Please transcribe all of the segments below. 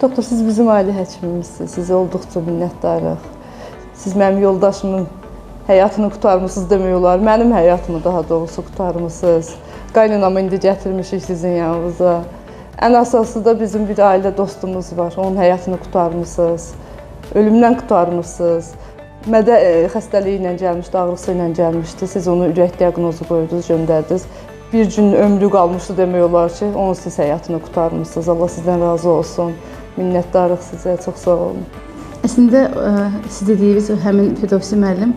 Doktor, siz bizim ailə həkimimizsiniz. Sizə olduqca minnətdarıq. Siz mənim yoldaşımın həyatını qurtarmısınız demək olar. Mənim həyatımı daha doğrusu qurtarmısınız. Qaynanamı indi gətirmişik sizin yanınıza. Ən əsası da bizim bir ailə dostumuz var. Onun həyatını qurtarmısınız. Ölümdən qurtarmısınız. Mədə xəstəliyi ilə gəlmişdi, ağrısı ilə gəlmişdi. Siz onu ürək diaqnozu qoydunuz, göndərdiniz. Bir gün ömrü qalmışdı demək olar ki, onun siz həyatını qurtarmısınız. Allah sizdən razı olsun. Minnətdarıq sizə. Çox sağ olun. Əslində siz dediyiniz həmin Firdovsi müəllim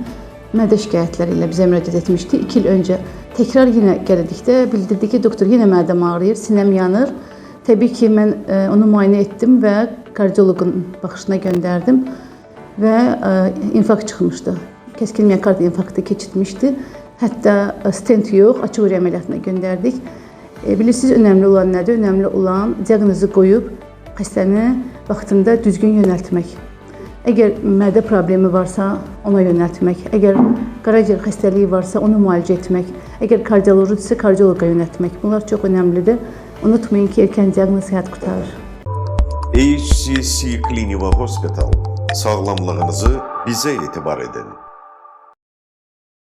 mədə şikayətləri ilə bizə müraciət etmişdi. 2 il öncə təkrar yenə gəldikdə bildirdi ki, doktor, yenə mədəm ağrıyır, sinəm yanır. Təbii ki, mən onu müayinə etdim və kardioloqun baxışına göndərdim və infarkt çıxmışdı. Kəskin miokard infarktı keçirtmişdi. Hətta stent yox, açıq ürək əməliyyatına göndərdik. Bilirsiniz, önəmli olan nədir? Önəmli olan diaqnozu qoyub xəstəni vaxtında düzgün yönəltmək. Əgər mədə problemi varsa, ona yönəltmək. Əgər qaraciyər xəstəliyi varsa, onu müalicə etmək. Əgər kardiolojidirsə, kardioloqa yönəltmək. Bunlar çox önəmlidir. Unutmayın ki, erkən diaqnoz həyat qurtarır. HCC Cliniva Hospital. Sağlamlığınızı bize itibar edin.